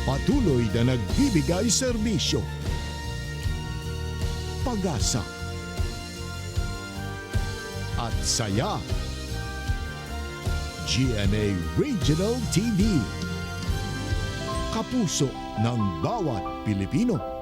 Patuloy na nagbibigay serbisyo, pag-asa, at saya. GMA Regional TV. Kapuso ng bawat Pilipino.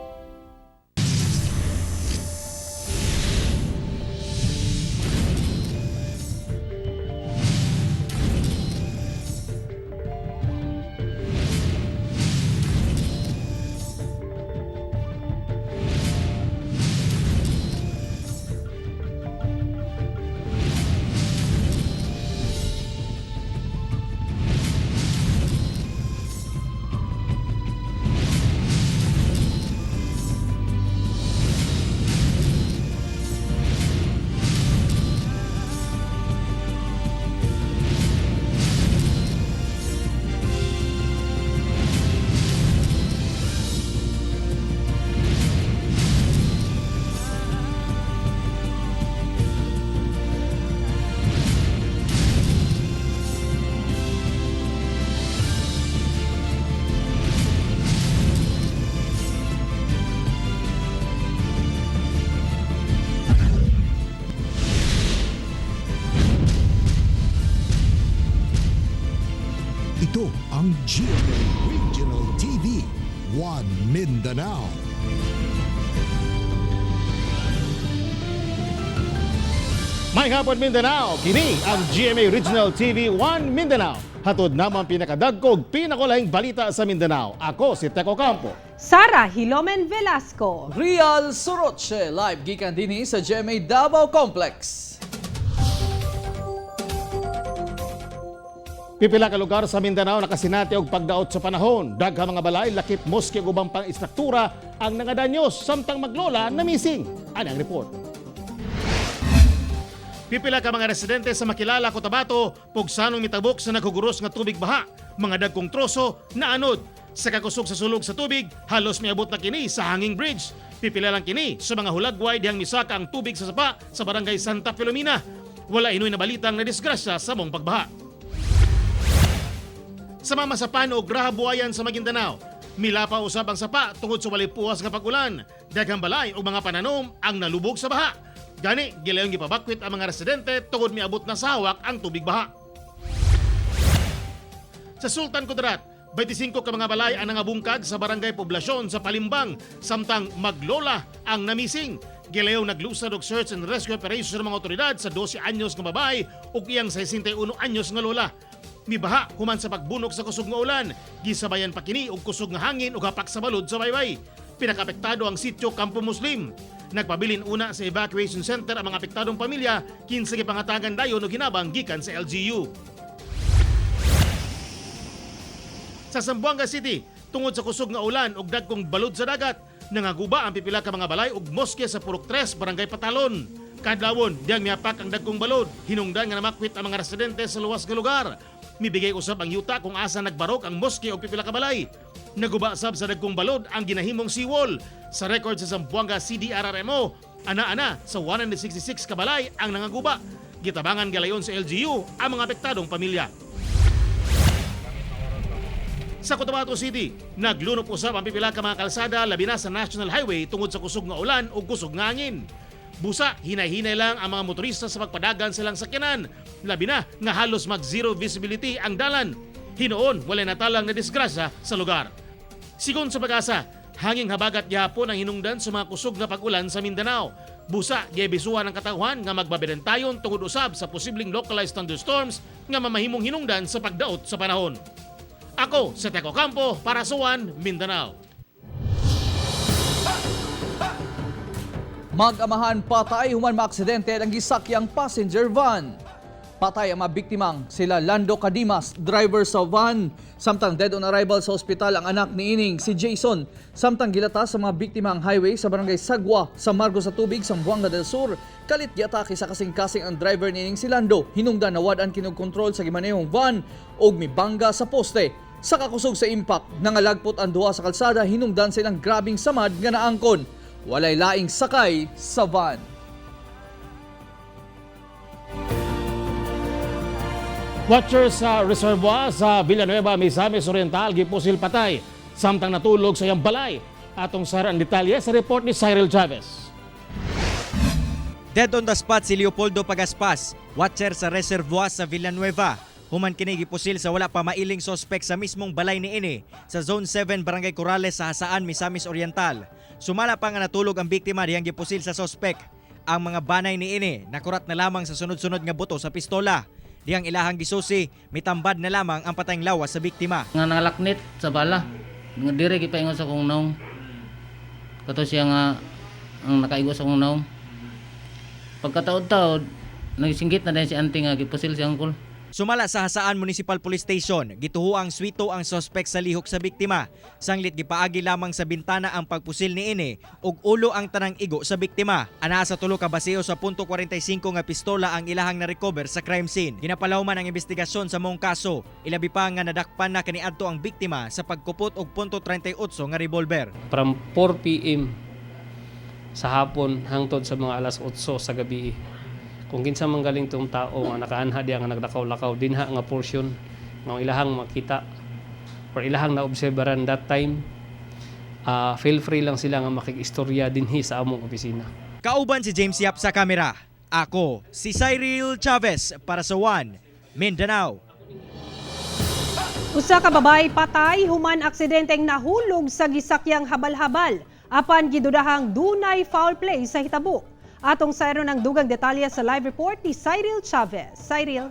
Ito ang GMA Regional TV, One Mindanao. May hapon, Mindanao, kini ang GMA Regional TV 1 Mindanao. Hatod naman pinakadagkog, pinakulahing balita sa Mindanao. Ako si Teco Campo. Sara Hilomen Velasco. Real Soroche, live gikan dinhi sa GMA Davao Complex. Pipila ka lugar sa Mindanao nakasinati og pagdaot sa panahon. Daghang mga balay, lakip moske ug ubang pang istruktura ang nangadanyos samtang maglola na missing. Ani ang report. Pipila ka mga residente sa Makilala, Cotabato, pugsanong mitabok sa naghuguros nga tubig baha, mga dagkong troso na anod. Sa kakusog sa sulog sa tubig, halos miabot na kini sa hanging bridge. Pipila lang kini sa mga hulagway dihang misaka ang tubig sa sapa sa barangay Santa Filomena. Wala inoy na balitang na disgrasya sa mong pagbaha. Sa Mamasapan o Grahabuayan sa Maguindanao, milapa usab ang sapa tungod sa walay puwas nga pag-ulan. Daghang balay ug mga pananom ang nalubog sa baha. Gani, gilayong gipabakwit ang mga residente tungod miabot na sa hawak ang tubig baha. Sa Sultan Kudarat, 25 ka mga balay ang nangabungkag sa barangay poblasyon sa Palimbang samtang maglola ang namising. Gilayaw naglusad og search and rescue operation sa mga otoridad sa 12 anyos nga babae ug iyang 61 anyos nga lola. Mibaha human sa pagbunok sa kusog nga ulan, gisabayan pa kini og kusog nga hangin ug hapak sa balod sa baybay. Pinakapektado ang sitio Campo Muslim. Nagpabilin una sa evacuation center ang mga apektadong pamilya kinsa gipangatagan dayon og hinabang gikan sa LGU. Sa Zamboanga City, tungod sa kusog nga ulan ug dagkong balod sa dagat, nangaguba ang pipila ka mga balay ug moske sa Purok 3, Barangay Patalon. Kadlawon, diyang miapak ang dagkong balod, hinungdan nga namakwit ang mga residente sa luwas nga lugar. Mibigay usab ang yuta kung asa nagbarok ang moske ug pipila ka balay. Naguba sab sa dagkong balod ang ginahimong seawall. Sa record sa Zamboanga CDRRMO, ana-ana sa 166 ka balay ang nangaguba. Gitabangan galayon sa LGU ang mga apektadong pamilya. Sa Cotabato City, naglunop usab ang pipila ka mga kalsada labi na sa National Highway tungod sa kusog nga ulan ug kusog nga hangin. Busa, hinay-hinay lang ang mga motorista sa pagpadagan silang sakyanan. Labi na nga halos mag zero visibility ang dalan. Hinuon, walay natalang na disgrasya sa lugar. Sigon sa PAGASA, hanging habagat gihapon ang hinungdan sa mga kusog nga pag-ulan sa Mindanao. Busa, gibisuhan ang katawhan nga magbabedentayon tungod usab sa posibleng localized thunderstorms nga mamahimong hinungdan sa pagdaot sa panahon. Ako sa Teco Campo para sa One Mindanao. Mag-amahan patay human maaksidente ang gisakyang passenger van. Patay ang mga biktimang sila Lando Cadimas, driver sa van. Samtang dead on arrival sa ospital ang anak ni Ining, si Jason. Samtang gilata sa mga biktima ang highway sa barangay Sagwa sa Margo sa Tubig, Zamboanga del Sur. Kalit giatake sa kasing-kasing ang driver ni Ining si Lando. Hinungdan na wad-an kinog kontrol sa gimanehong van og mibangga sa poste. Sa kakusog sa impact, nangalagpot ang duha sa kalsada, hinungdan sa ilang grabing samad nga naangkon. Walay laing sakay sa van. Watcher sa reservoir sa Villanueva, Misamis Oriental, gipusil patay. Samtang natulog sa iyang balay. Atong sara ang detalye sa report ni Cyril Chavez. Dead on the spot si Leopoldo Pagaspas, watcher sa reservoir sa Villanueva. Human kini gipusil sa wala pa mailing sospek sa mismong balay niini sa Zone 7, Barangay Corrales sa Jasaan, Misamis Oriental. Sumala pa nga natulog ang biktima dihang gipusil sa sospek. Ang mga banay niini nakurat na lamang sa sunod-sunod nga buto sa pistola. Dihang ilahang gisusi, mitambad na lamang ang patayng lawas sa biktima. Nga nalaknit sa bala. Nga dire gipaingon sa kong naong. Kato siya nga ang nakaigo sa kong naong. Pagkataod-taod, nagsinggit na din si auntie nga gipusil si uncle. Sumala sa Jasaan Municipal Police Station, gituhuang swito ang sospek sa lihok sa biktima. Sanglit gipaagi lamang sa bintana ang pagpusil niini ug ulo ang tanang igo sa biktima. Anaa sa tulo ka basiyo sa .45 nga pistola ang ilahang na-recover sa crime scene. Ginapalawman ang investigasyon sa maong kaso. Ilabi pa nga nadakpan na kaniadto ang biktima sa pagkupot og .38 nga revolver. From 4 p.m. sa hapon hangtod sa mga alas 8 sa gabi. Kung kinsa man galing tong tao nga nakaanha diya nga naglakaw-lakaw dinha nga portion nga ilahang makita or ilahang naobserbaran that time, feel free lang sila nga makikistorya dinhi sa among opisina. Kauban si James Yap sa kamera. Ako si Cyril Chavez para sa One Mindanao. Usa ka babae patay human aksidenteng nahulog sa gisakyang habal-habal apan gidudahang dunay foul play sa hitabo. Atong sayro ng dugang detalye sa live report ni Cyril Chavez. Cyril.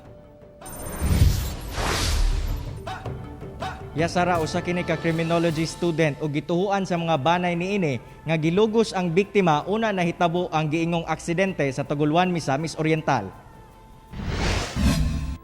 Yasara, usa kini ka criminology student ug gituhuan sa mga banay niini nga gilugos ang biktima una nahitabo ang giingong aksidente sa Taguluan, Misamis Oriental.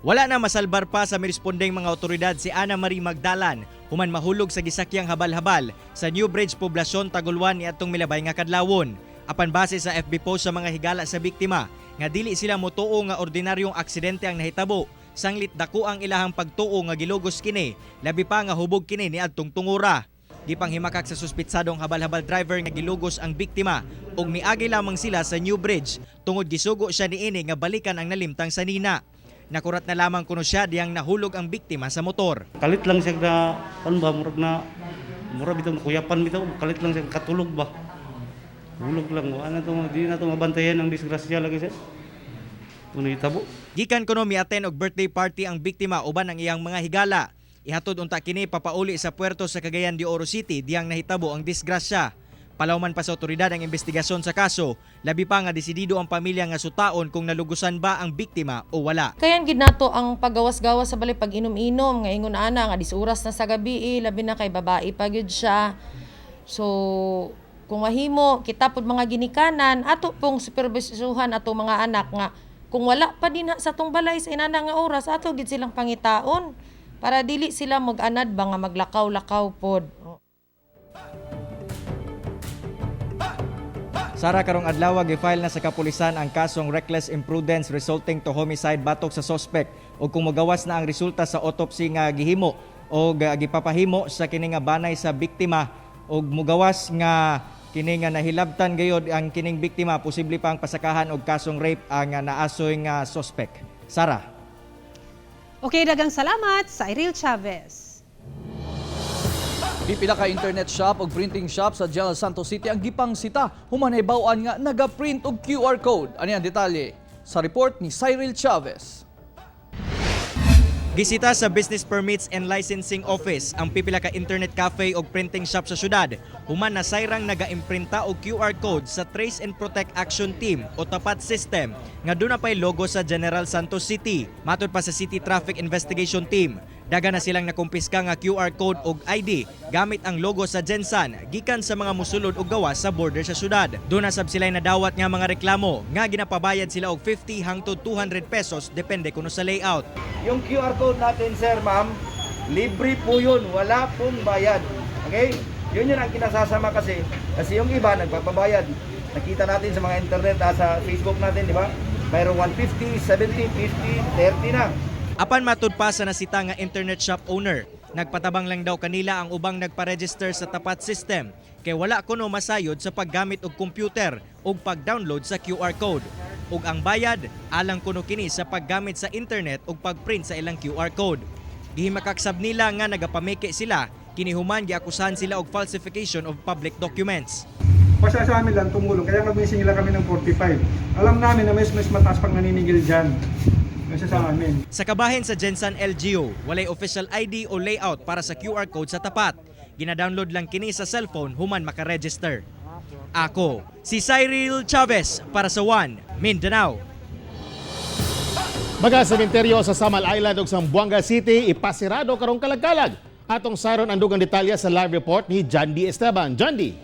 Wala na masalbar pa sa mirespondeng mga otoridad si Ana Marie Magdalan human mahulog sa gisakyang habal-habal sa New Bridge Poblacion, Taguluan niadtong milabay nga kadlawon. Apan base sa FB post sa mga higala sa biktima nga dili sila motuo nga ordinaryong aksidente ang nahitabo, sanglit dako ang ilahang pagtuo nga gilugos kini, labi pa nga hubog kini niadtong tungura. Gipanghimakak sa suspitsadong habal-habal driver nga gilugos ang biktima ug miagi lamang sila sa New Bridge tungod gisugo siya niini nga balikan ang nalimtang sanina. Nakurat na lamang kuno siya diyang nahulog ang biktima sa motor. Kalit lang siya na, ano ba, murag na, murag bitaw, kuyapan bitaw, kalit lang siya, katulog ba. Hulog lang, wala na to, di na to mabantayan ang disgrasya lagi siya. Kung nahitabo. Gikan kuno miaten og birthday party ang biktima uban ang iyang mga higala. Ihatod unta kini papauli sa puerto sa Cagayan de Oro City diyang nahitabo ang disgrasya. Palawman pa sa otoridad ang investigasyon sa kaso, labi pa nga desidido ang pamilya nga sutaon kung nalugusan ba ang biktima o wala. Kayan gid nato ang paggawas-gawas sa balay pag inom-inom nga ingon ana nga 10 oras na sa gabi eh, labi na kay babae pa gyud siya. So kung mahimo kita pud mga ginikanan ato pong superbisuhan ato mga anak nga kung wala pa dinha sa tong balay sa inana nga oras, ato gid silang pangitaon para dili sila mag-anad ba nga maglakaw-lakaw pod. Sara, karong adlaw gi-file na sa kapulisan ang kasong reckless imprudence resulting to homicide batok sa suspect ug kung mogawas na ang resulta sa autopsy nga gihimo o gipapahimo sa kini nga banay sa biktima ug mogawas nga kini nga nahilabtan gayod ang kining biktima, posible pa ang pasakahan og kasong rape ang naasoy nga suspect. Sara. Okay, dagang salamat, Cyril Chavez. Pipila ka internet shop o printing shop sa General Santos City ang gipangsita human nahibaw-an nga naga-print og QR code. Ani ang detalye sa report ni Cyril Chavez. Gisita sa Business Permits and Licensing Office ang pipila ka internet cafe og printing shop sa syudad human nasayrang nagaimprinta og QR code sa Trace and Protect Action Team o TAPAT system nga duna pay logo sa General Santos City. Matod pa sa City Traffic Investigation Team, daga na silang nakumpiska nga QR code og ID gamit ang logo sa Gensan gikan sa mga musulod og gawas sa border sa syudad. Duna sab sila'y nadawat nga mga reklamo nga ginapabayad sila og 50 hangtod 200 pesos depende kuno sa layout. Yung QR code natin, sir, ma'am, libre po yun. Wala pong bayad. Okay? Yun yun ang kinasasama kasi. Kasi yung iba, nagpapabayad. Nakita natin sa mga internet, sa Facebook natin, di ba? Mayroong 150, 70, 50, 30 na. Apan matud pa sa nasita nga internet shop owner, nagpatabang lang daw kanila ang ubang nagpa-register sa tapat system kay wala kuno masayod sa paggamit og computer ug pag-download sa QR code. Ug ang bayad alang kuno kini sa paggamit sa internet ug pag-print sa ilang QR code. Gihimakaksab nila nga nagapamiki sila Kini human giakusahan sila og falsification of public documents. Basta sa amin lang tumulong, kaya kami singila kami ng 45. Alam namin na mas mataas pang naniningil dyan kaysa sa amin. Sa kabahin sa Jensan LGU, walay official ID o layout para sa QR code sa tapat. Gina-download lang kini sa cellphone human makaregister. Ako, si Cyril Chavez para sa One Mindanao. Mga sementeryo sa Samal Island ug Zamboanga City ipasirado karong kalagkalag. Atong saron ang dugang detalye sa live report ni Jandy Esteban. Jandy.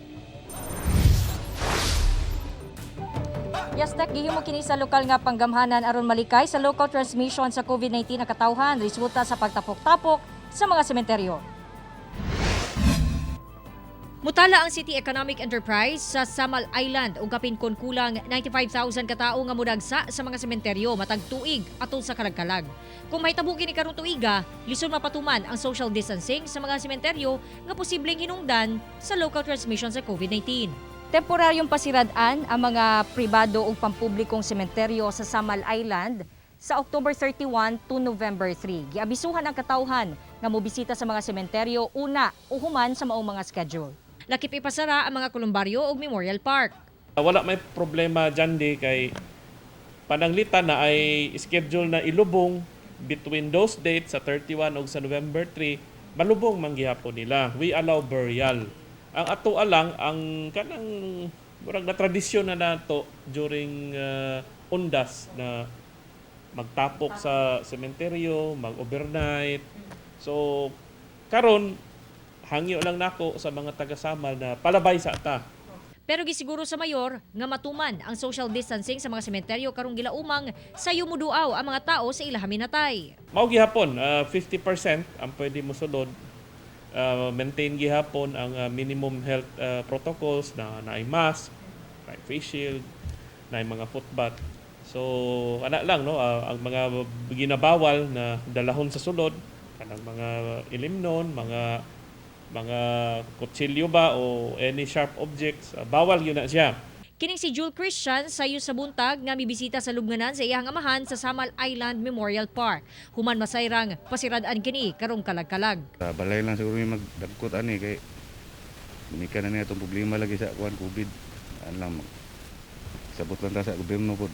Yes, Tek, gihimo kini sa lokal nga panggamhanan aron malikay sa local transmission sa COVID-19 ang katawhan resulta sa pagtapok-tapok sa mga sementeryo. Mutala ang City Economic Enterprise sa Samal Island ug kapin kon kulang 95,000 ka tawo nga mudagsa sa mga sementeryo matag tuig atol sa kalagkalag. Kung mahitabo kini karong tuiga, lisod mapatuman ang social distancing sa mga sementeryo nga posibleng hinungdan sa local transmission sa COVID-19. Temporaryong pasirad-an ang mga pribado ug pampublikong sementeryo sa Samal Island sa October 31 to November 3. Giabisuhan ang katawhan nga mobisita sa mga sementeryo una o human sa maong mga schedule. Lakip ipasara ang mga kolumbaryo ug memorial park. Wala may problema dyan di kay pananglitan na ay schedule na ilubong between those dates sa 31 ug sa November 3, malubong man gihapon nila. We allow burial. Ang ato lang ang kanang murag na tradisyon na nato during undas na magtapok sa sementeryo, mag-overnight. So karon hangyo lang nako sa mga taga-Samal na palabay sa ta. Pero gisiguro sa mayor nga matuman ang social distancing sa mga sementeryo karong gilaumang sayo muduaw ang mga tao sa ilahang minatay. Mao gihapon, 50% ang pwede mo sulod. Maintain gihapon ang minimum health protocols na naay mask, naay face shield, naay mga foot bath. So ana lang no, ang mga ginabawal na dalahon sa sulod kanang mga ilimnon, mga kutsilyo ba o any sharp objects, bawal yun na siya. Kining si Jule Christian sayo sa buntag nga mibisita sa lubnganan sa iyang amahan sa Samal Island Memorial Park. Human masayrang pasirad-an kini karong kalagkalag. Sa balay lang siguro yung magdagkot ani kay gumikan na niya itong problema lagi sa kuan COVID. Ano lang sabot lang ta sa gobyerno pod.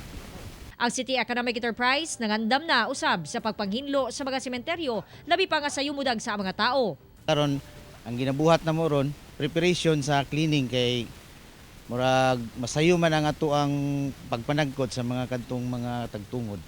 Ang City Economic Enterprise nangandam na usab sa pagpanghinlo sa mga sementeryo labi pa nga sayo mudag sa mga tao. Karon ang ginabuhat na mo ron preparation sa cleaning kay murag masayo man ang ato ang pagpanagkot sa mga kadtong mga tagtungod.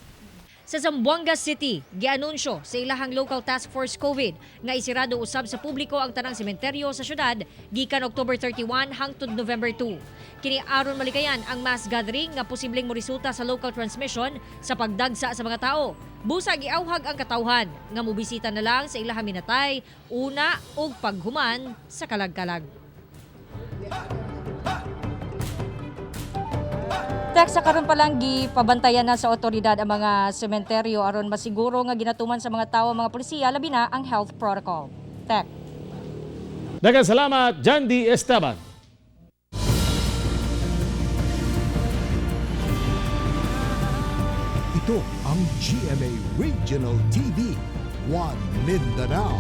Sa Zamboanga City, gianunsyo sa ilahang Local Task Force COVID nga isirado usab sa publiko ang tanang sementeryo sa syudad gikan October 31 hangtod November 2. Kini aron malikayan ang mass gathering nga posibleng moresulta sa local transmission sa pagdagsa sa mga tao. Busa giawhag ang katawhan nga mobisita na lang sa ilahang minatay una ug paghuman sa kalagkalag. Tek, sa karon pa lang gipabantayan na sa otoridad ang mga sementeryo aron masiguro nga ginatuman sa mga tao ang mga polisiya labi na ang health protocol. Tek. Daghang salamat, Jandy Esteban. Ito ang GMA Regional TV, One Mindanao.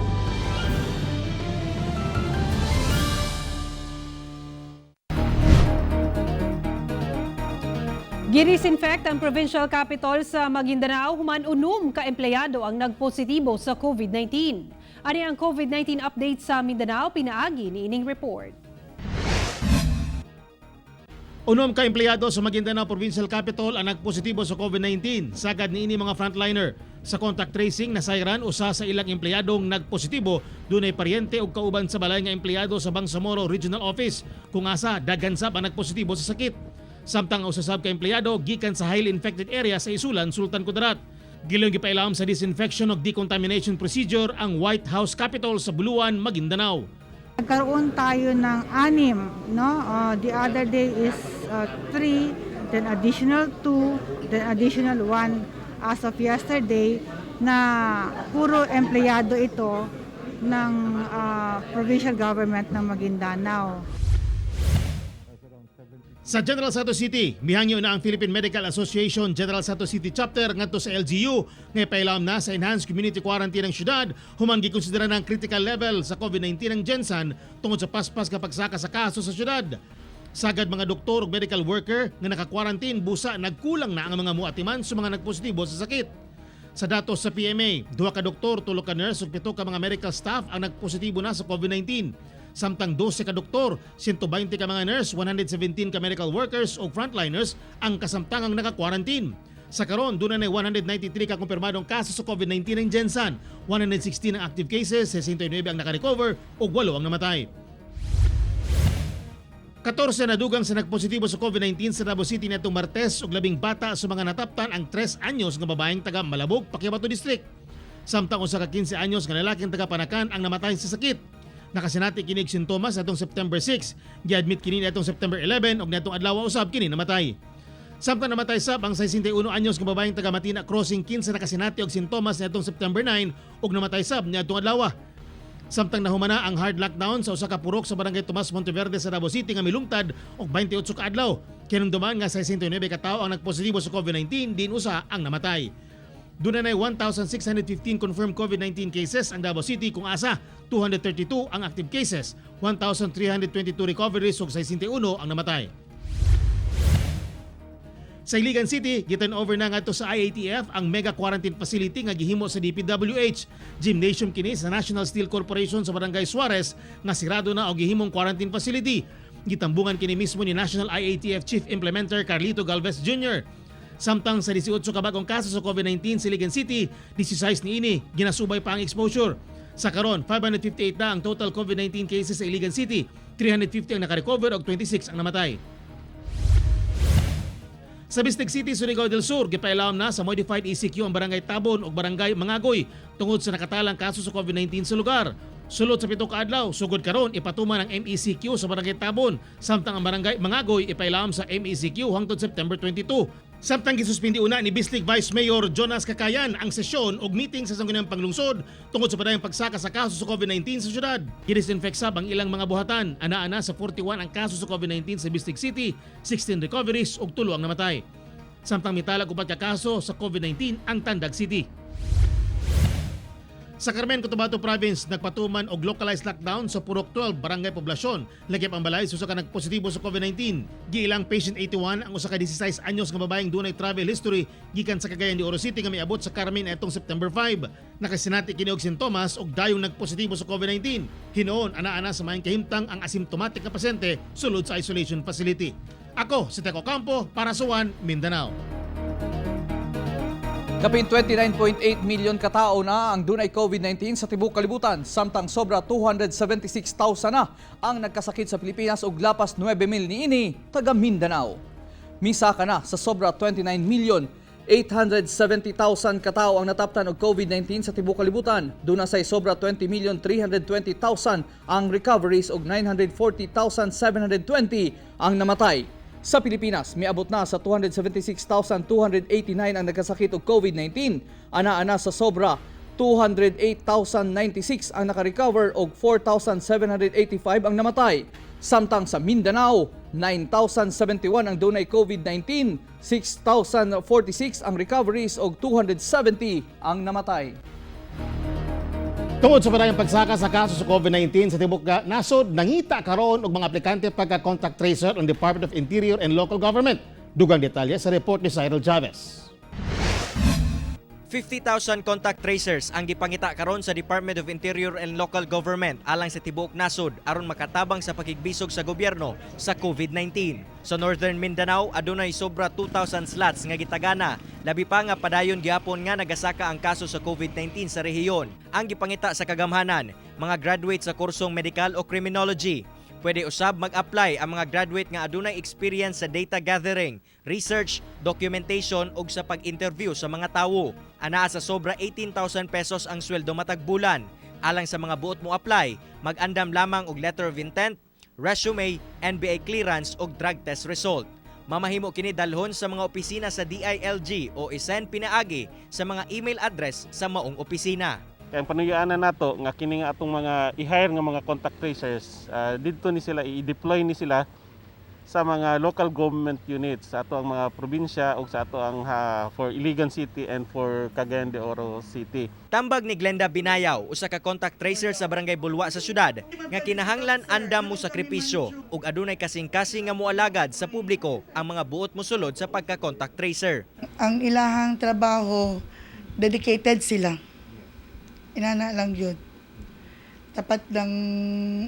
Girisinfect ang provincial capital sa Maguindanao human 6 ka empleyado ang nagpositibo sa COVID-19. Ani ang COVID-19 update sa Mindanao pinaagi ni ining report. 6 ka empleyado sa Maguindanao Provincial Capital ang nagpositibo sa COVID-19. Sagad niini mga frontliner. Sa contact tracing nasayran usa sa ilang empleyadong nagpositibo, dunay paryente ug kauban sa balay nga empleyado sa Bangsamoro Regional Office kung asa daghan sab ang nagpositibo sa sakit. Samtang ang usa sab ka empleyado gikan sa highly infected area sa Isulan, Sultan Kudarat. Gilyong gipailawom sa disinfection ug decontamination procedure ang White House Capitol sa Buluan, Maguindanao. Nagkaroon tayo ng 6, no? The other day is 3, then additional 2, then additional 1 as of yesterday na puro empleyado ito ng provincial government ng Maguindanao. Sa General Santos City, mihangyo na ang Philippine Medical Association General Santos City Chapter ngadto sa LGU nga ipailam na sa enhanced community quarantine ang syudad human gikonsidera ng critical level sa COVID-19 ang GenSan tungod sa paspas nga pagsaka sa kaso sa syudad. Sagad mga doktor ug medical worker nga naka-quarantine, busa nagkulang na ang mga muatiman sa mga nagpositibo sa sakit. Sa datos sa PMA, duha ka doktor, tulo ka nurse ug pito ka mga medical staff ang nagpositibo na sa COVID-19. Samtang 12 ka doktor, 120 ka mga nurse, 117 ka medical workers ug frontliners ang kasamtangang naka-quarantine. Sa karon, duna na 193 ka kumpirmadong kaso sa COVID-19 ang GenSan, 116 ang active cases, 69 ang naka-recover ug 8 ang namatay. 14 na dugang sa nagpositibo sa COVID-19 sa Davao City netong Martes ug 10 bata sa mga nataptan ang 3 anyos nga babaeng taga Malabog, Paquibato District. Samtang usa ka 15 anyos nga lalaking taga Panacan ang namatay sa sakit. Nakasinati kini og sintomas atong September 6, giadmit kini netong September 11 ug netong adlaw usab kini namatay. Samtang namatay sab ang 61 anyos nga babaeng taga Matina Crossing, 15 nakasinati og sintomas netong September 9 ug namatay sab niadtong adlaw. Samtang nahumana ang hard lockdown sa usa ka purok sa Barangay Tomas Monteverde sa Davao City nga milungtad og 28 ka adlaw. Kinumduman nga 69 ka tawo ang nagpositibo sa COVID-19, din usa ang namatay. Duna nay 1,615 confirmed COVID-19 cases ang Davao City kung asa 232 ang active cases, 1,322 recoveries ug 61 ang namatay. Sa Iligan City, giturn over na ngadto sa IATF ang mega quarantine facility nga gihimo sa DPWH. Gymnasium kini sa National Steel Corporation sa Barangay Suarez nga sirado na og gihimong quarantine facility. Gitambungan kini mismo ni National IATF Chief Implementer Carlito Galvez Jr. Samtang sa 18 ka bagong kaso sa COVID-19 sa Iligan City, 16 niini ginasubay pa ang exposure. Sa karon, 558 na ang total COVID-19 cases sa Iligan City, 350 ang nakarecover ug 26 ang namatay. Sa Bislig City, Surigao del Sur, gipailawom na sa modified ECQ ang Barangay Tabon ug Barangay Mangagoy tungod sa nakatalang kaso sa COVID-19 sa lugar. Sulod sa 7 ka adlaw, sugod karon ipatuman ang MECQ sa Barangay Tabon, samtang ang Barangay Mangagoy ipailawom sa MECQ hangtod September 22. Samtang gisuspindi una ni Bislig Vice Mayor Jonas Cacayan ang sesyon og meeting sa Sangguniang Panglungsod tungod sa padayong pagsaka sa kaso sa COVID-19 sa syudad. Gidisinfect sab ang ilang mga buhatan. Ana-ana sa 41 ang kaso sa COVID-19 sa Bislig City, 16 recoveries ug 3 ang namatay. Samtang mitalag 4 ka kaso sa COVID-19 ang Tandag City. Sa Carmen, Cotabato Province, nagpatuman og localized lockdown sa Purok 12, Barangay Poblasyon. Lakip ang balay sa usa ka nagpositibo sa COVID-19. Giilang patient 81 ang usa ka 16 anyos nga babaeng dunay travel history gikan sa Cagayan de Oro City nga miabot sa Carmen etong September 5. Nakasinati kini og sintomas ug dayong nagpositibo sa COVID-19. Hinuon, ana-ana sa maayong kahimtang ang asymptomatic nga pasyente sulod sa isolation facility. Ako si Teco Campo para sa One Mindanao. Kapin 29.8 milyon katao na ang dunay COVID-19 sa tibuok kalibutan, samtang sobra 276,000 na ang nagkasakit sa Pilipinas ug lapas 9,000 niini taga Mindanao. Misaka na sa sobra 29 milyon 870,000 katao ang nataptan og COVID-19 sa tibuok kalibutan. Duna say sobra 20 milyon 320,000 ang recoveries ug 940,720 ang namatay. Sa Pilipinas, miabot na sa 276,289 ang nagkasakit og COVID-19. Ana-ana sa sobra 208,096 ang nakarecover og 4,785 ang namatay. Samtang sa Mindanao, 9,071 ang dunay COVID-19, 6,046 ang recoveries og 270 ang namatay. Tungod sa padayong pagsaka sa kaso sa COVID-19 sa tibuok nasod, nangita karon og mga aplikante pagka contact tracer ang Department of Interior and Local Government. Dugang detalye sa report ni Cyril Chavez. 50,000 contact tracers ang gipangita karon sa Department of Interior and Local Government alang sa tibuok nasod aron makatabang sa pakigbisog sa gobyerno sa COVID-19. Sa Northern Mindanao, adunay sobra 2,000 slots nga gitagana. Labi pa nga padayon gihapon nga nagasaka ang kaso sa COVID-19 sa rehiyon. Ang gipangita sa kagamhanan, mga graduate sa kursong medical o criminology. Pwede usab mag-apply ang mga graduate nga adunay experience sa data gathering, research, documentation ug sa pag-interview sa mga tawo. Anaa sa sobra 18,000 pesos ang sweldo matag bulan. Alang sa mga buot mo apply, mag-andam lamang og letter of intent, resume, NBI clearance ug drug test result. Mamahimo kini dalhon sa mga opisina sa DILG o isend pinaagi sa mga email address sa maong opisina. Kaya ang panuyaanan nato nga kini nga atong mga i-hire nga mga contact tracers, didto ni sila i-deploy ni sila sa mga local government units sa ato ang mga probinsya o sa ato ang for Iligan City and for Cagayan de Oro City. Tambag ni Glenda Binayaw, usa ka contact tracer sa Barangay Bulwa sa syudad, nga kinahanglan andam mo sakripisyo ug adunay kasing-kasing nga moalagad sa publiko ang mga buot mosulod sa pagka-contact tracer. Ang ilahang trabaho, dedicated sila. Inana lang yun. Tapat lang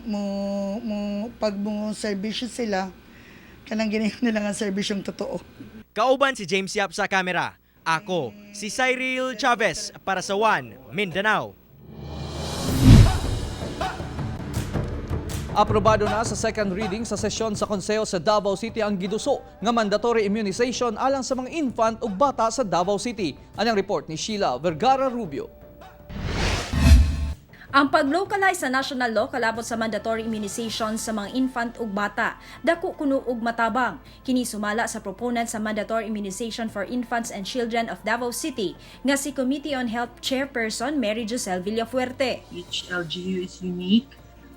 mo pag mo serbisyo sila, kanang ginayon nila nga serbisyong totoo. Kauban si James Yap sa kamera. Ako, si Cyril Chavez para sa One Mindanao. Aprobado na sa second reading sa sesyon sa Konseho sa Davao City ang giduso nga mandatory immunization alang sa mga infant ug bata sa Davao City. Anang report ni Sheila Vergara Rubio. Ang pag-localize sa national law kalabot sa mandatory immunization sa mga infant ug bata, dako kuno og matabang. Kini sumala sa proponent sa mandatory immunization for infants and children of Davao City nga si Committee on Health Chairperson Mary Giselle Villafuerte. Each LGU is unique.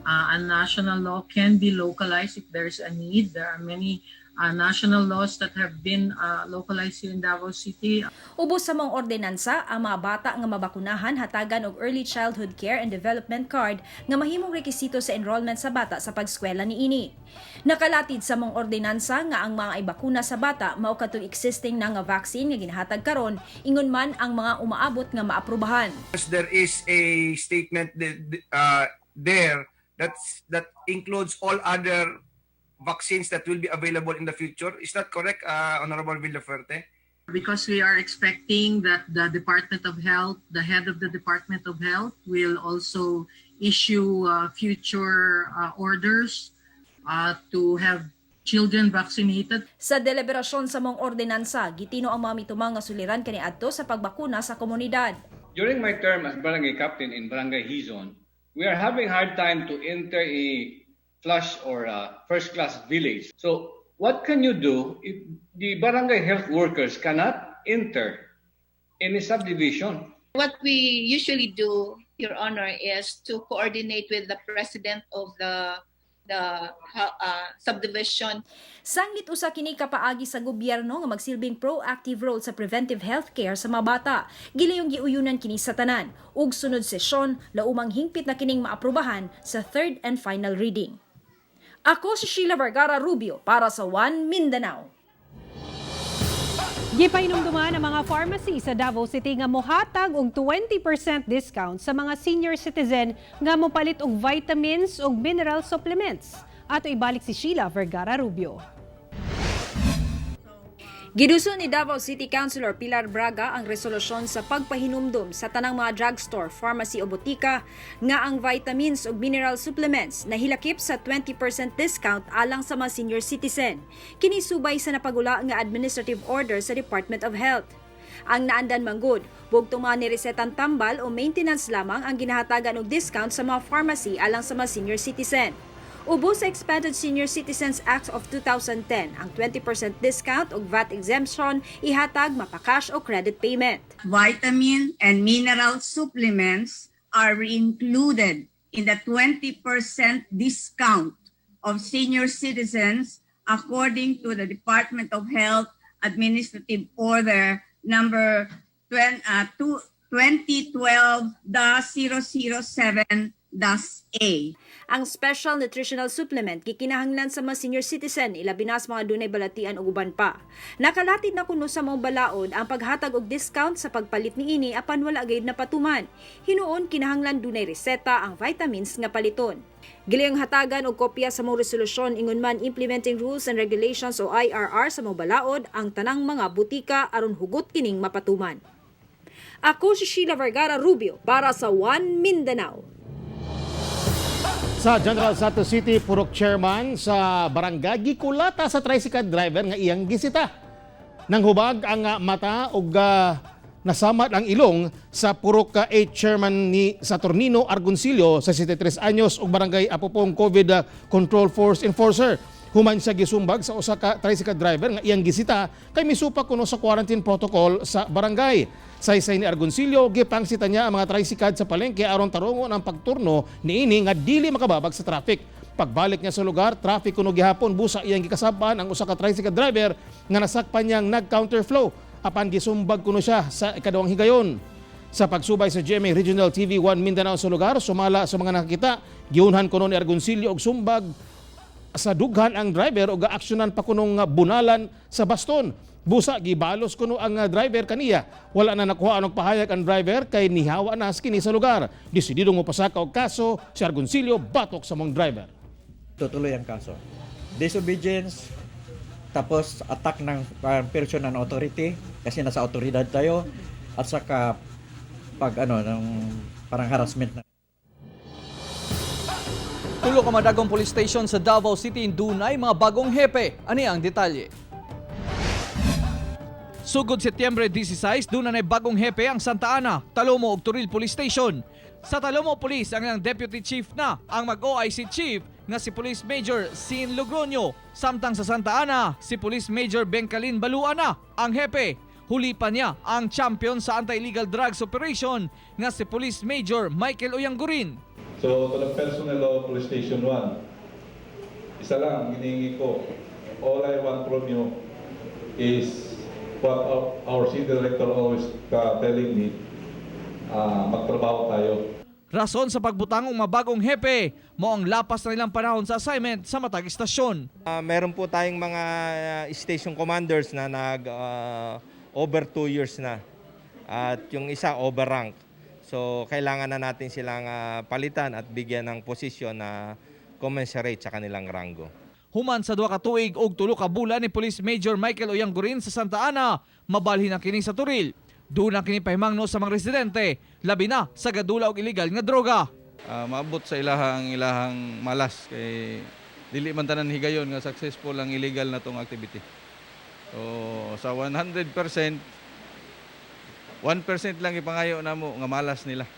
A national law can be localized if there's a need. There are many national laws that have been localized here in Davao City. Ubos sa maong ordinansa, ang mga bata nga mabakunahan hatagan og Early Childhood Care and Development Card nga mahimong rekisito sa enrollment sa bata sa pagskwela niini. Nakalatid sa maong ordinansa nga ang mga ibakuna sa bata mao katong existing na nga vaccine nga ginahatag karon, ingon man ang mga umaabot nga maaprubahan. There is a statement there that includes all other vaccines that will be available in the future. Is that correct, Honorable Villafuerte? Because we are expecting that the Department of Health, the head of the Department of Health, will also issue future orders to have children vaccinated. Sa deliberasyon sa maong ordinansa, gitino ang mga mitumang nga suliran kaniadto sa pagbakuna sa komunidad. During my term as barangay captain in Barangay Hizon, we are having hard time to enter a flush or a first class village. So what can you do if the barangay health workers cannot enter any subdivision? What we usually do, Your Honor, is to coordinate with the president of the subdivision. Sanglit usa kini kapaagi sa gobyerno nga magsilbing proactive role sa preventive health care sa mga bata. Giliyong giuyunan kini sa tanan ug sunod sesyon laumang hingpit na kining maaprubahan sa third and final reading. Ako si Sheila Vergara Rubio para sa One Mindanao. Gipahinumduman ang mga pharmacy sa Davao City nga mohatag og 20% discount sa mga senior citizen nga mopalit og vitamins ug mineral supplements. Ato ibalik si Sheila Vergara Rubio. Giduso ni Davao City Councilor Pilar Braga ang resolusyon sa pagpahinumdum sa tanang mga drugstore, pharmacy o botika nga ang vitamins ug mineral supplements nahilakip sa 20% discount alang sa mga senior citizen. Kini subay sa napagula nga administrative order sa Department of Health. Ang naandan manggod, bugtong mga niresetang tambal o maintenance lamang ang ginahatagan og discount sa mga pharmacy alang sa mga senior citizen. Ubos sa Expanded Senior Citizens Act of 2010, ang 20% discount ug VAT exemption ihatag mapa-cash o credit payment. Vitamin and mineral supplements are included in the 20% discount of senior citizens according to the Department of Health Administrative Order number 2012-007-A. Ang special nutritional supplement gikinahanglan sa mga senior citizen, ilabi na sa mga dunay balatian ug uban pa. Nakalatid na kuno sa maong balaod ang paghatag og discount sa pagpalit niini, apan wala gayud napatuman. Hinuon kinahanglan dunay reseta ang vitamins nga paliton. Giliyong hatagan og kopya sa maong resolusyon ingon man implementing rules and regulations o IRR sa maong balaod ang tanang mga butika aron hugot kining mapatuman. Ako si Sheila Vergara Rubio para sa One Mindanao. Sa General Santos City, Purok Chairman sa barangay gikulata sa tricycle driver nga iyang gisita. Nanghubag ang mata ug nasamad ang ilong sa Purok 8 Chairman ni Saturnino Argoncillo sa 63 anyos ug Barangay Apopong COVID Control Force Enforcer. Human siya gisumbag sa usa ka tricycle driver nga iyang gisita kay misupak kuno sa quarantine protocol sa barangay. Saysay ni Argoncillo, gipangsita niya ang mga tricycle sa palengke aron tarongon ang pagturno niini nga dili makababag sa traffic. Pagbalik niya sa lugar, traffic kuno gihapon, busa iyang gikasaban ang usa ka tricycle driver nga nasakpan niyang nag-counterflow apan gisumbag kuno siya sa ikaduhang higayon. Sa pagsubay sa GMA Regional TV 1 Mindanao sa lugar, sumala sa mga nakakita, giunhan kuno ni Argoncillo og sumbag sa dughan ang driver og aksyonan pa kunong bunalan sa baston. Busa gibalos kuno ang driver kaniya. Wala na nakuha og pahayag ang driver kay nihawa na kini sa lugar. Desididong mopasaka og kaso si Argoncillo batok sa mong driver. Tutuloy ang kaso. Disobedience, tapos attack ng person ng authority kasi nasa autoridad tayo, at saka pag ano ng parang harassment na. Tulo ka madagong police station sa Davao City dunay mga bagong hepe. Ani ang detalye. Sugod Setyembre 16, duna nay bagong hepe ang Santa Ana, Talomo ug Toril Police Station. Sa Talomo Police, ang ilang deputy chief na ang mag-OIC chief nga si Police Major Sin Logroño. Samtang sa Santa Ana, si Police Major Bencalin Balua na ang hepe. Huli pa niya ang champion sa anti-illegal drugs operation nga si Police Major Michael Oyangurin. So, to the personnel of Police Station 1, isa lang ang hinihingi ko. All I want from you is what our city director always telling me, magtrabaho tayo. Rason sa pagbutang og mabagong hepe, mao ang lapas na nilang panahon sa assignment sa matag istasyon. Meron po tayong mga station commanders na nag over 2 years na at yung isa overrank. So kailangan na natin silang palitan at bigyan ng posisyon na commensurate sa kanilang ranggo. Human sa 2 ka tuig og 3 ka bulan ni Police Major Michael Oyangurin sa Santa Ana, mabalhin na kini sa Toril. Doon na kini pahimangno sa mga residente, labi na sa gadula og illegal nga droga. Maabot sa ilahang ilahang malas kay dili man tanan higayon nga successful ang illegal na tong activity. So sa 100%, 1% lang ipangayo namo nga malas nila.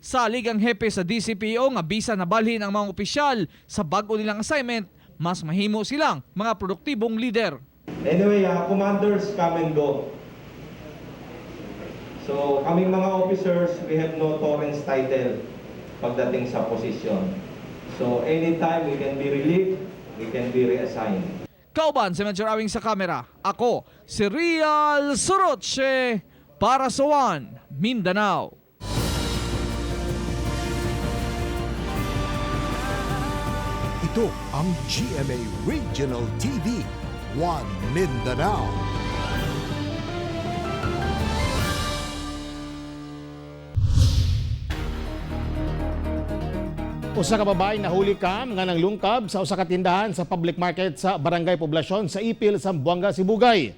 Salig ang hepe sa DCPO nga bisa nabalhin ang mga opisyal sa bag-o nilang assignment, mas mahimo silang mga produktibong leader. Anyway, commanders come and go. So kaming mga officers, we have no torrents title pagdating sa posisyon. So anytime we can be relieved, we can be reassigned. Kauban si Major Awing sa kamera. Ako, si Real Soroche para sa One Mindanao. Ito ang GMA Regional TV, One Mindanao. Usa ka babae nahuli kam nga nanglungkab sa usa ka tindahan sa public market sa Barangay Poblacion sa Ipil, Zamboanga, Sibugay.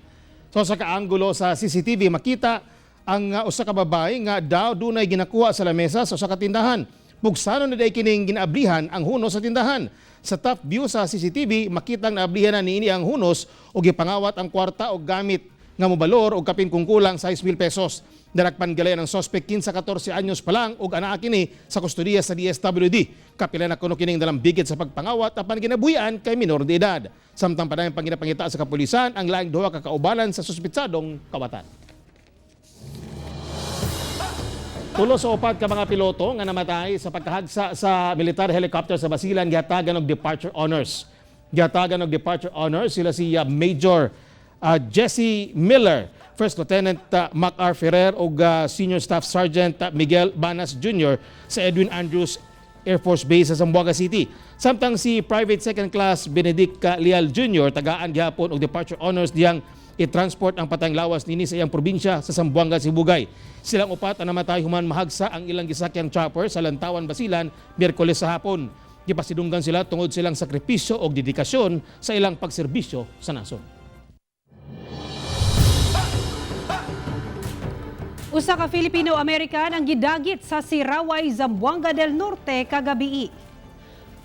Sa usa ka anggulo sa CCTV makita ang usa ka babae nga daw dunay ginakuha sa lamesa sa usa ka tindahan. Bugsano na day kining ginaablihan ang hunos sa tindahan. Sa top view sa CCTV makitang naablihan na niini ang hunos ug gipangawat ang kwarta og gamit nga mobalor og kapin kung kulang 6,000 pesos. Darakpan galayan ang suspect 15-14 anyos pa lang ug anaa kini sa kustodiya sa DSWD. Kapila na kuno kining dalambigit sa pagpangawat apan ginabuhian kay minor de edad. Samtang padayon panginapangita sa kapulisan ang laing duha ka kaubanan sa suspetsadong kawatan. Tulo sa 4 ka mga piloto nga namatay sa pagkahagsa sa military helicopter sa Basilan gihatagan og departure honors. Gihatagan og departure honors sila si Major Jesse Miller, First Lieutenant Mac R. Ferrer ug Senior Staff Sergeant Miguel Banas Jr. sa Edwin Andrews Air Force Base sa Zamboanga City. Samtang si Private Second Class Benedict Leal Jr. tagaan gihapon og departure honors diyang i-transport ang patayng lawas nini sa iyang probinsya sa Zamboanga, Sibugay. Silang 4 ang namatay human mahagsa ang ilang gisakyang chopper sa Lantawan, Basilan, Miyerkules sa hapon. Gipasidunggan sila tungod silang sakripisyo o dedikasyon sa ilang pagserbisyo sa nasod. Usa ka Filipino-American ang gidagit sa Siraway, Zamboanga del Norte kagabii.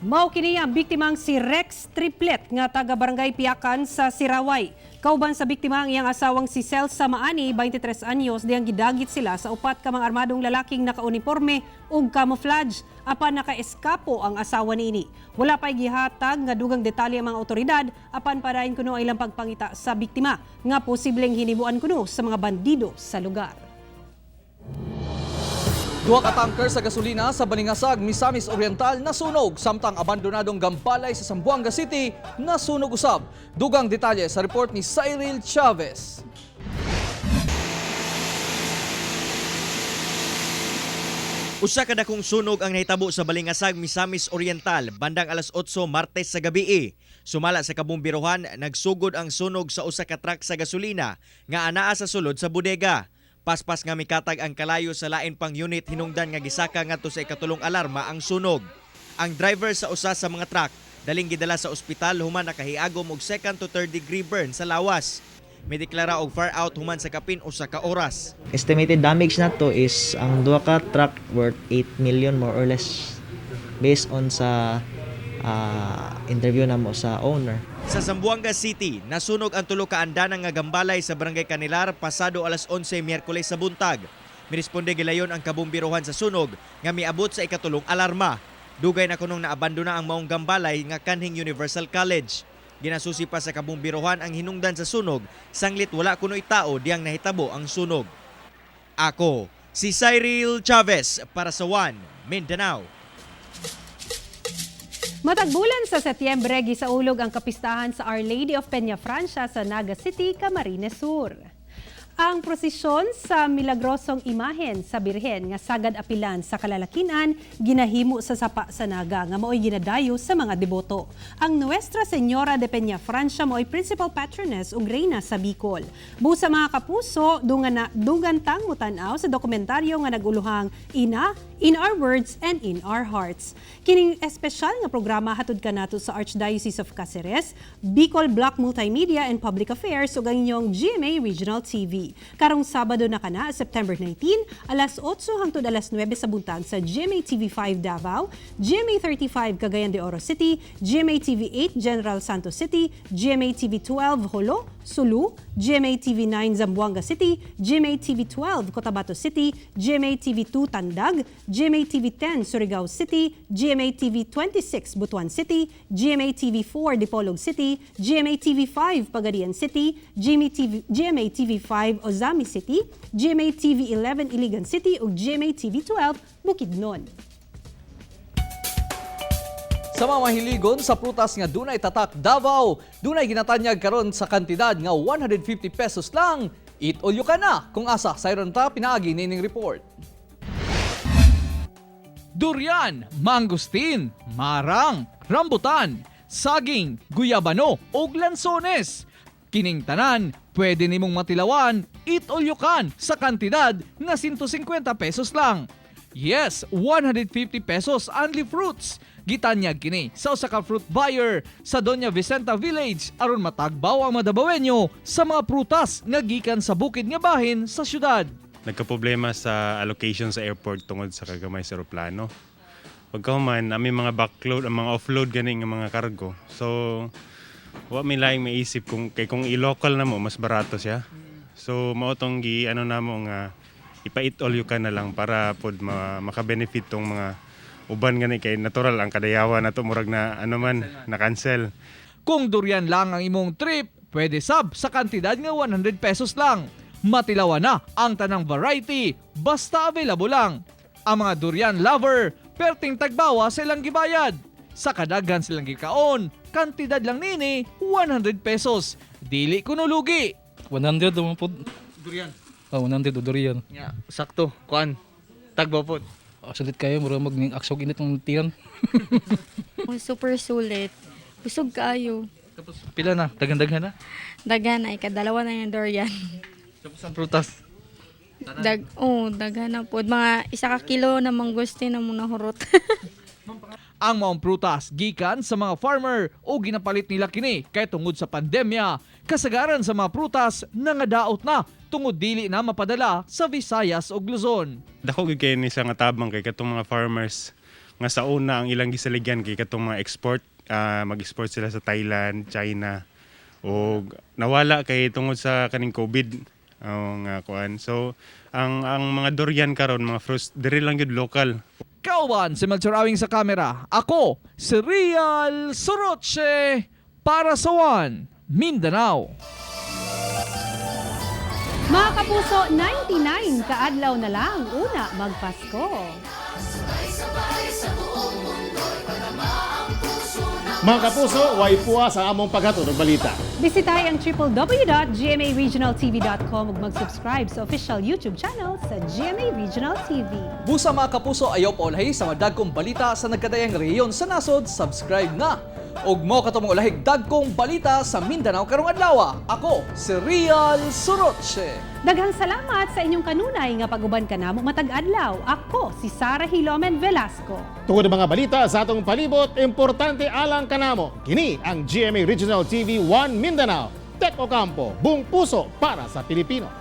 Mao kini ang biktimang si Rex Triplet nga taga Barangay Piakan sa Siraway. Kauban sa biktima ang iyang asawang si Celsa Maani, 23 anyos, diyang gidagit sila sa 4 ka mga armadong lalaking nakauniporme ug camouflage apan nakaeskapo ang asawa niini. Wala pa'y gihatag nga dugang detalye ang mga otoridad apan padayon kuno ang ilang pagpangita sa biktima nga posibleng hinimuan kuno sa mga bandido sa lugar. Duha ka tanker sa gasolina sa Balingasag, Misamis Oriental nasunog samtang abandonadong gambalay sa Zamboanga City nasunog usab. Dugang detalye sa report ni Cyril Chavez. Usa ka dakong sunog ang nahitabo sa Balingasag, Misamis Oriental bandang alas 8 Martes sa gabi. Sumala sa kabumbirohan, nagsugod ang sunog sa usa ka truck sa gasolina nga anaa sa sulod sa bodega. Paspas nga mikatag ang kalayo sa lain pang unit hinungdan nga gisaka ngadto sa ikatulong alarma ang sunog. Ang driver sa usa sa mga truck daling gidala sa ospital human nakahiagom og second to third degree burn sa lawas. Mideklara og fire out human sa kapin usa ka oras. Estimated damage na to is ang duha ka truck worth 8 million more or less based on sa interview namo sa owner. Sa Zamboanga City, nasunog ang tulo ka andanan nga gambalay sa Barangay Canilar pasado alas 11 Miyerkules sa buntag. Miresponde gilayon ang kabumbirohan sa sunog nga miabot sa ikatulong alarma. Dugay na kunong naabandona ang maong gambalay nga kanhing Universal College. Ginasusi pa sa kabumbirohan ang hinungdan sa sunog sanglit wala kuno'y tao diyang nahitabo ang sunog. Ako, si Cyril Chavez para sa One Mindanao. Matag bulan sa Setyembre, gisaulog ang kapistahan sa Our Lady of Peñafrancia sa Naga City, Camarines Sur. Ang prosesyon sa milagrosong imahen sa Birhen nga sagad apilan sa kalalakinan ginahimo sa sapa sa Naga nga maoy ginadayo sa mga deboto. Ang Nuestra Señora de Peñafrancia maoy principal patroness ug reyna sa Bicol. Busa mga kapuso, dungan na dugan tang mutan-aw sa dokumentaryo nga naguluhang Ina, In Our Words and In Our Hearts. Kining espesyal nga programa hatod kanato sa Archdiocese of Caceres, Bicol Block Multimedia and Public Affairs ug ang inyong GMA Regional TV. Karong Sabado na kana, September 19, alas 8 hangtod alas 9 sa buntag sa GMA TV 5 Davao, GMA 35 Cagayan de Oro City, GMA TV 8 General Santos City, GMA TV 12 Jolo, Sulu, GMA TV 9 Zamboanga City, GMA TV 12 Cotabato City, GMA TV 2 Tandag, GMA TV 10 Surigao City, GMA TV 26 Butuan City, GMA TV 4 Dipolog City, GMA TV 5 Pagadian City, GMA TV 5 Ozamiz City, GMA TV 11 Iligan City ug GMA TV 12 Bukidnon. Sa mga mahiligon sa prutas nga dunay tatak Davao, dunay ginatanyag karon sa kantidad nga 150 pesos lang. Eat all you can na kung asa sayron ta pinaagi nining report. Durian, mangosteen, marang, rambutan, saging, guyabano ug lansones. Kining tanan, pwede nimong matilawan, eat all you can sa kantidad nga 150 pesos lang. Yes, 150 pesos only fruits. Gitanyag kini sa usa ka fruit buyer sa Doña Vicenta Village aron matagbaw ang madabawenyo sa mga prutas nga gikan sa bukid nga bahin sa syudad. Nagka-problema sa allocation sa airport tungod sa kagamay sa eroplano. Pagkahuman, aming mga backload, ang mga offload gani nga mga cargo. So, wa mi laing maisip kung kay kung i-local na mo mas barato siya. So mao tong gi ano namo nga ipa-eat all you can na lang para pod maka-benefit tong mga uban gani kay natural ang kadayawan nato murag na ano man na cancel. Kung durian lang ang imong trip, pwede sab sa kantidad nga 100 pesos lang. Matilawan na ang tanang variety, basta available lang. Ang mga durian lover, perting tagbawa sa ilang gibayad. Sa kadaghan silang gikaon, kantidad lang nini 100 pesos. Dili kuno lugi. 100 naman po. Durian. Oh, 100 o durian. Yeah, sakto, kuan. Tagbaw po. Oh, sulit kayo, mura mag ning aksog init ng tiyan. Super sulit. Busog kaayo. Pila na, daghan-daghan na. Daghan na, ikadalawa na yung durian. Tapos ang prutas. Oh, daghan na po. Mga 1 ka kilo na mangosteen na muna hurot. Ang maong prutas gikan sa mga farmer o ginapalit nila kini kay tungod sa pandemya. Kasagaran sa mga prutas nangadaot na tungod dili na mapadala sa Visayas ug Luzon. Dako gyud kay ni sa nga tabang kay katong mga farmers nga sa una ang ilang gisaligyan kay katong mga export, mag-export sila sa Thailand, China o nawala kay tungod sa kaning COVID nga kuan. So ang mga durian karon mga fruits diri lang gyud local. Kauban si Melchor Awing sa kamera. Ako, si Real Soroche para sa One Mindanao. Mga Kapuso, 99 kaadlaw na lang una magpasko. Sabay-sabay sa buong mundo'y padama ang puso ng Mga kapuso, way puwa sa among paghatod og balita. Bisitahe ang www.gmaregionaltv.com ug mag-subscribe sa official YouTube channel sa GMA Regional TV. Busa, mga kapuso, ayaw paulahi sa madagkong balita sa nagkadayang rehiyon sa nasod, subscribe na. Ug mao kato mong ulahig dagkong balita sa Mindanao karong adlaw. Ako si Rial Suroche. Daghang salamat sa inyong kanunay nga pag-uban kanamo matag adlaw. Ako si Sara Hilomen Velasco. Tungod ang mga balita sa atong palibot, importante alang kanamo. Kini ang GMA Regional TV 1 Mindanao. Tek Ocampo, buong puso para sa Pilipino.